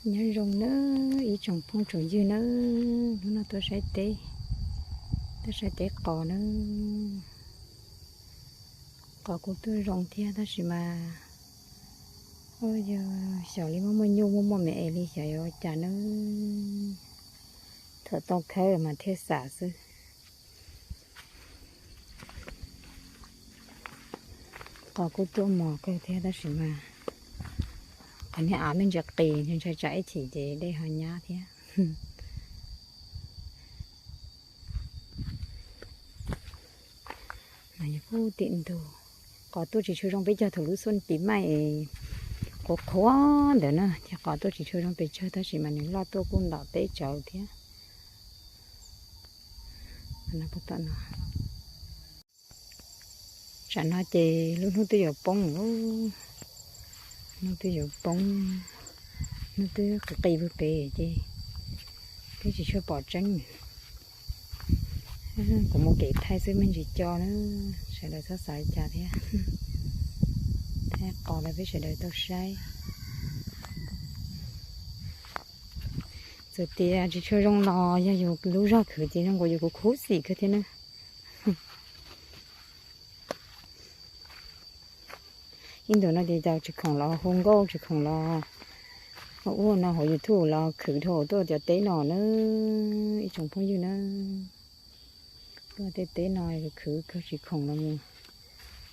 Nyob zoo nawb ib tsoom phooj tsoom ywg nawb, hnub no tuaj saib teb, tuaj saib teb qos nawb. Qos kuj tuaj zoo thiab tab sis mas, yog xyov li muaj muaj nyuj muaj muaj me es li xyov yuav ua cas nawb. Thaum tau khawb mas thiaj xam xwb. Qos kuj tuaj mos kawg thiab tab sis mas qhov niag av me ntsis qis ntshai tsam ib chim ces dej ho nyab thiab. Yog pub tim ntug, qos tuaj tsis tshua zoo peb cog thaum lub xub pis maij es qhuav qhuav ntawd na, ces qos tuaj tsis tshua zoo pes tsawg tab sis mas nws loj tuaj kuj ntom teb tsawv thiab. Tsam no ces lub hnub twb yuav poob, hnub twb yuav poob, hnub twb qis qis pug pem ces twb tsis tshua pom tseeb. Kuv mus kev thaij xwb me ntsis co na, sawv daws txhob xav li cas thiab. Thaij qos rau peb sawv daws tau saib. Txawm tias tsis tshua zoo los yog yus lub zog khwv ces zoo nkaus yus kuj khuv xim kawg thiab na. Ib ntus no ces cov tsis khoom los hu nkauj, tsis khoom los ua no hauv YouTube los khwv dhau tuaj cov teb no na, ib tsoom phooj ywg na. Tuaj tej teb no khwv kawg tsis khoom los mus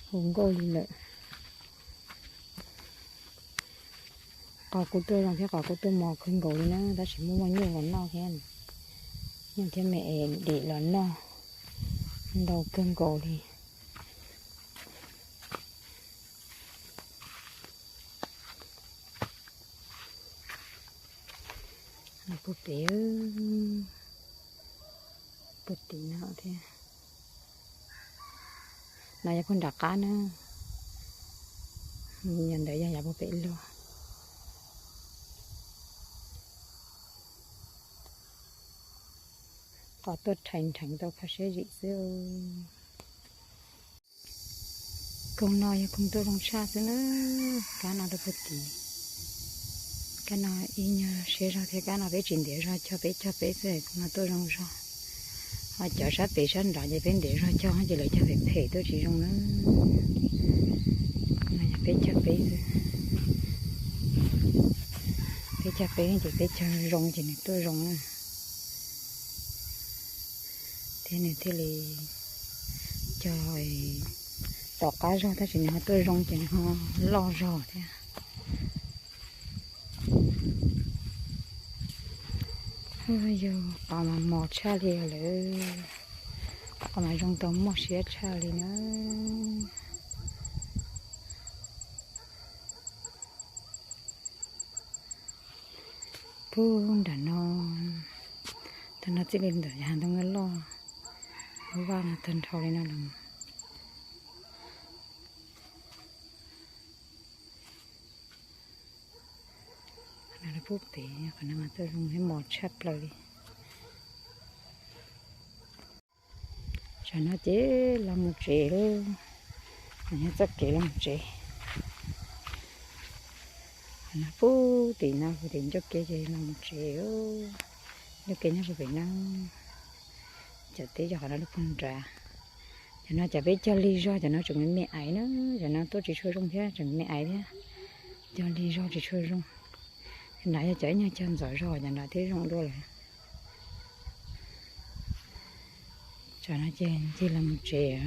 hu nkauj li lawm. Qos kuj tuaj zoo thiab qos kuj tuaj mos kawg nkaus li na, tab sis muaj muaj nyuj los noj thiab, nyuj thiab me es dim los noj ntau kawg nkaus li. Puag pem, puag tim no thiab. No yog puag nram qab na, yog ntawd yog yav puag pem luag. Qos tuaj rhais nrheev tau kho siab zim xwb. Koog no yog koog tuaj zoo tshaj xwb na. Kab no rau puag tid, kab no ib nyuag siab zog thiab, kab no peb tsis ntiav zog cog, peb cog peb xwb, koog no tuaj zoo zog. Ho cov sab pem sab nrad ces peb ntiav zog cog ces lawv cog phem phem tuaj tsis zoo na. No yog peb cog peb xwb, peb cog peb ces peb cog zoo ces nws tuaj zoo na. Thiab nws thiaj li cog tom qab zog tab sis nws ho tuaj zoo ces nws ho loj zog thiab. Yog qos mas mos tshaj li lawm, qos mas zoo tau muaj siab tshaj li na. Puag nram no, tag no txij li ntawm yog ntoo loj, lub vaj no tag nrho li no los. Puag pem qhov no mas tuaj zoo thiab mos tshaj plaws li. Tsam no ces los mus tsev lauj, nyob txoj kev los mus tsev. Qhov no puag tim no puag tim ncauj kev ces los mus tsev, ncauj kev nyob puag pem no. Cov teb cov qhov no lub puag nrad. Cov no cov peb cog lig zog cov no tseem me me aiv na, cov no tuaj tsis tshua zoo thiab tseem me me aiv thiab, cog lig zog tsis tshua zoo. Cov nrad yog cov ib nyuag cog ntxov zog cov nrad thiaj zoo dua lawm. Tsam no ces ncig los mus tsev.